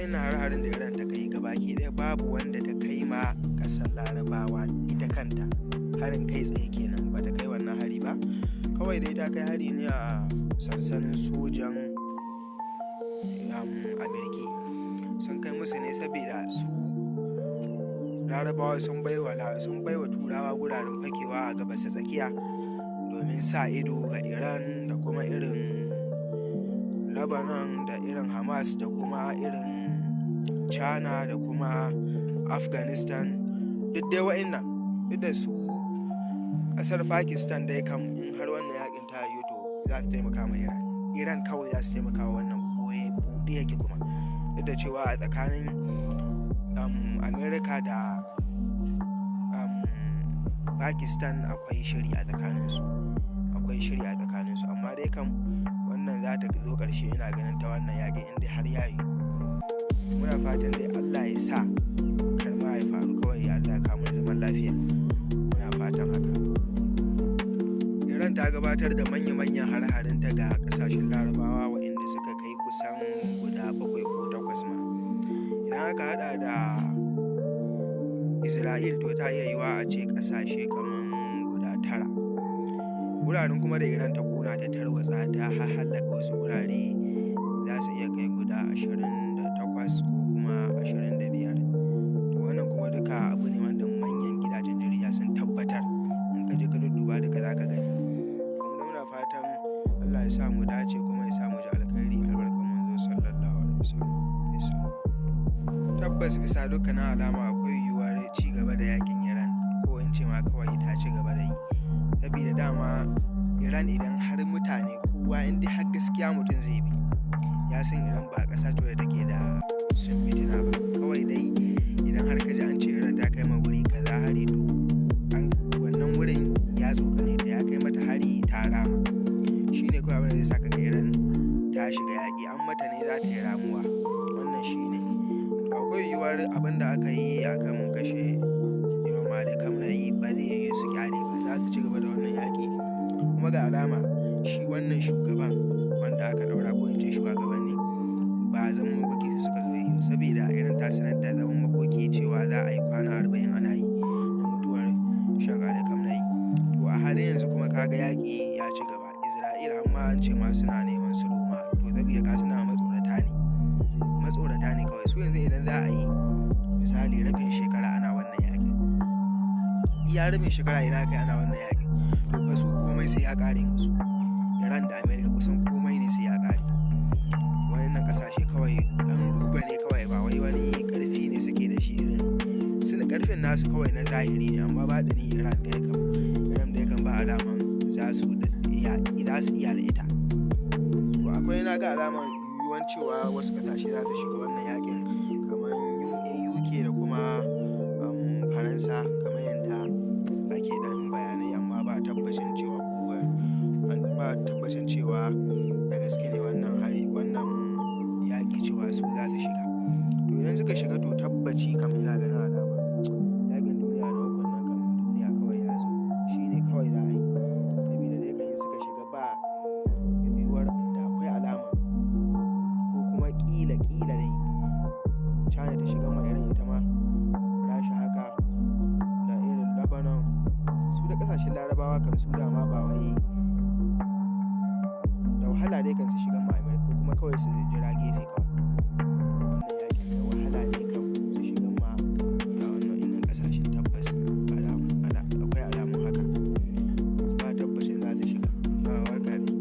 Wa'innan hare-haren da Iran ta kai gabaki ɗaya babu wanda ta kai ma ƙasar Larabawa ita kanta. Harin kai tsaye kenan, ba ta kai wannan hari ba. Kawai dai ta kai hari ne a sansanin sojan Amirki. Sun kai musu ne saboda su Larabawa sun baiwa Turawa guraren fakewa a Gabas ta Tsakiya domin sa ido ga Iran da kuma irin Lebanon da irin Hamas da kuma irin China da kuma Afghanistan. Duk dai wa'innan, duk da su ƙasar Pakistan dai kam, in har wannan yaƙin ta yiwu, to za su taimaka ma Iran. Iran kawai za su taimaka wa, wannan ɓoye buɗe yake kuma. Duk da cewa a tsakanin America da Pakistan akwai shiri a tsakaninsu, akwai shiri a tsakaninsu, amma dai kam wannan za ta zo ƙarshe ina ganin ta wannan yaƙin, in dai har ya yiwu. Muna fatan dai Allah ya sa kar ma ya faru kawai, Allah ya kawo mana zaman lafiya. Muna fatan haka. Iran ta gabatar da manya-manyan hare-harenta ga ƙasashen Larabawa waɗanda suka kai kusan guda bakwai ko takwas ma. Idan aka haɗa da Isra'il, to ta iya yiwuwa a ce ƙasashe kaman guda tara. Wuraren kuma da Iran ta ƙona, ta tarwatsa, ta hahhallaka wasu gurare, za su iya kai guda 28 ko kuma 25. To wannan kuma duka abu ne wanda manyan gidajen jarida sun tabbatar. In ka je ka dudduba duka za ka gani. Kuma muna fatan Allah ya sa mu dace kuma ya sa mu ji alkhairi, albarkar Manzo Sallallahu Alaihi Wasallam. Tabbas, bisa dukkanin alama akwai yiwuwar ci gaba da yaƙin Iran, ko in ce ma kawai ta ci gaba da yi. Sabida dama Iran, idan har mutane kowa, in dai har gaskiya mutum zai bi, ya san Iran ba ƙasa ce wadda take da son fitina ba. Kawai dai idan har ka ji an ce Iran ta kai ma wuri kaza hari, to an wannan wurin ya tsokane ta, ya kai mata hari, ta rama. Shi ne kawai abin da zai sa ka ga Iran ta shiga yaƙi. An mata ne, za ta yi ramuwa. Wannan shi ne. To akwai yiwuwar abin da aka yi akan kashe Imam Ali Khamenei ba zai yiwu su ƙyale ba. Za su ci gaba da wannan yaƙi. Kuma ga alama shi wannan shugaban wanda aka ɗaura, ko in ce shugabanni, ba zaman makoki suka zo yi ba. Saboda Iran ta sanar da zaman makoki cewa za a yi kwana 40 ana yi da mutuwar Sheikh Ali Khamenei. To a halin yanzu kuma ka ga yaƙi ya ci gaba. Isra'il har ma an ce ma suna neman sulhu ma. To saboda ka suna matsorata ne. Matsorata ne kawai. Su yanzu idan za a yi misali rabin shekara ana wannan yaƙin, iya rabin shekara idan aka yi ana wannan yaƙin, to fa su komai sai ya ƙare musu. Iran da America kusan komai ne sai ya ƙare. Wannan ƙasashe kawai ɗan ruba ne kawai, ba wai wani ƙarfi ne suke da shi irin. Suna ƙarfin nasu kawai na zahiri ne, amma baɗini Iran dai kam, Iran dai kam ba alaman za su iya da ita. To akwai, na ga alaman yiwuwan cewa wasu ƙasashe za su shiga wannan yaƙin kamar UK da kuma Faransa, kamar yadda ake ɗan bayanai, amma ba tabbacin cewa da gaske ne wannan hari, wannan yaƙi, cewa su za su shiga. To idan suka shiga, to tabbaci kam ina ganin alama yaƙin duniya na ukun nan kam, duniya kawai ya zo. Shi ne kawai za a yi. Sabida dai kan in suka shiga, ba yiwuwar da akwai alama ko kuma ƙila ƙila dai China ta shiga ma Iran, ita ma Rasha haka da irin Lebanon. Su da ƙasashen Larabawa kam su dama ba wai da wahala dai kan su shiga ma America, ko kuma kawai su jira gefe kawai. Wannan yaƙin da wahala dai kam su shiga ma a wannan ƙasashen, tabbas akwai alamun haka. Ba tabbacin za su shiga. Ba barka dai.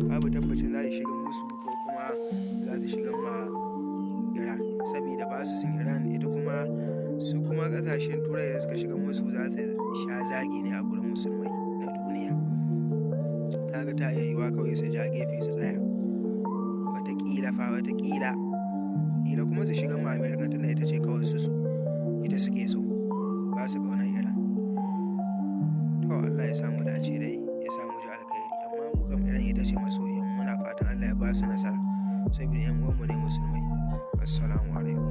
Babu tabbacin za su shiga musu ko kuma za su shiga ma Iran. Sabida ba su son Iran ita kuma, su kuma ƙasashen Turai idan suka shiga musu, za su sha zagi ne a gurin musulmai na duniya. Kaga ta iya yiwuwa kawai su ja gefe su tsaya. Wataƙila fa, wataƙila. Ƙila kuma su shiga ma America, tunda ita ce kawai su so. Ita suke so. Ba su ƙaunar Iran. To Allah ya sa mu dace dai, ya sa mu ji alkhairi. Amma mu kam Iran ita ce masoyiyan mu, muna fatan Allah ya ba su nasara. Saboda 'yan uwan mu ne musulmai. Assalamu alaikum.